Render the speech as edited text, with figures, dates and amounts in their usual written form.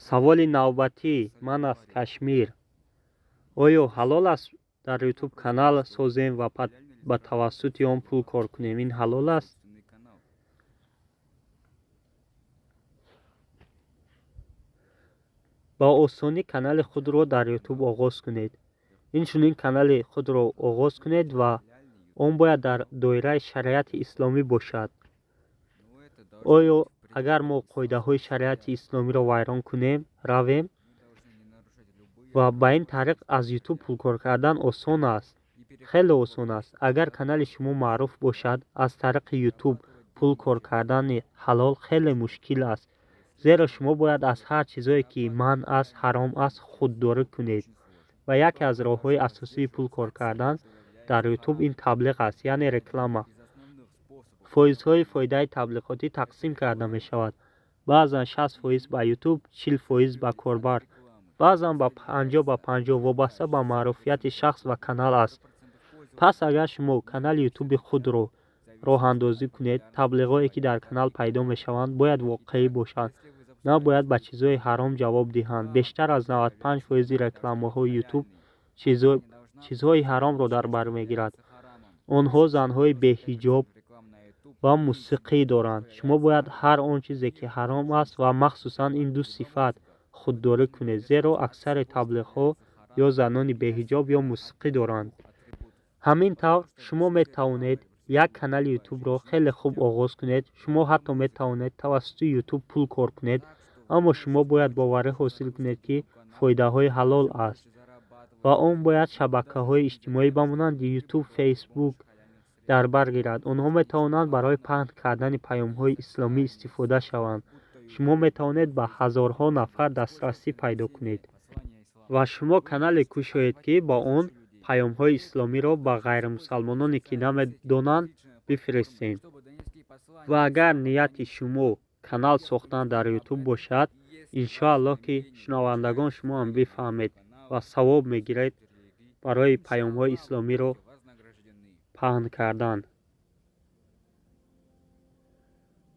Саволи навбатӣ ман аз Кашмир. Оё ҳалол аст дар Ютуб канал созем ва ба тавассути он пул кор кунем? Ин ҳалол аст? Ба осонӣ канали худро дар Ютуб оғоз кунед. Инчунин канали худро оғоз кунед ва он бояд дар доираи шариати исломӣ бошад. Оё агар мо қоидаҳои шариати исломиро вайрон кунем, равем ва ба ин тариқ аз Ютуб пулкор кардан осон аст, хеле осон аст. Агар канали шумо маъруф бошад, аз тариқи Ютуб пул кор кардани ҳалол хеле мушкил аст, зеро шумо бояд аз ҳар чизое ки манъ аст, ҳаром аст, худдорӣ кунед. Ва яке аз роҳҳои асосии пул кор кардан дар Ютуб ин таблиғ аст, яъне реклама. Фоизҳои фоидаи таблиғотӣ тақсим карда мешавад. Баъзан 60% ба Ютуб, 40% ба корбар, баъзан ба 50 ба 50, вобаста ба маъруфияти шахс ва канал аст. Пас агар шумо канали Ютуби худро роҳандозӣ кунед, таблиғҳое ки дар канал пайдо мешаванд, бояд воқеӣ бошанд, набояд ба чизҳои ҳаром ҷавоб диҳанд. Бештар аз 95 фоизи рекламаҳои Ютуб чизҳои ҳаромро дар бар мегирад. Онҳо занҳои беҳиҷоб ва мусиқӣ доранд. Шумо бояд ҳар он чизе ки ҳаром аст ва махсусан ин ду сифат худдорӣ кунед, зеро аксари таблиғҳо ё занони беҳиҷоб ё мусиқӣ доранд. Ҳамин тавр шумо метавонед як канали Ютубро хеле хуб оғоз кунед. Шумо ҳатто метавонед тавассути Ютуб пул кор кунед, аммо шумо бояд боварӣ ҳосил кунед, ки фоидаҳои ҳалол аст ва он бояд шабакаҳои иҷтимоӣ ба монанди Ютуб, Фейсбук дар бар гирад. Онҳо метавонанд барои паҳн кардани паёмҳои исломӣ истифода шаванд. Шумо метавонед ба ҳазорҳо нафар дастрасӣ пайдо кунед ва шумо канале кушоед, ки ба он паёмҳои исломиро ба ғайримусалмононе, ки намедонанд, бифиристем. Ва агар нияти шумо канал сохтан дар Ютуб бошад, иншоаллоҳ, ки шунавандагон шумоам бифаҳмед ва савоб мегиред барои паёмҳои исломиро паҳн кардан.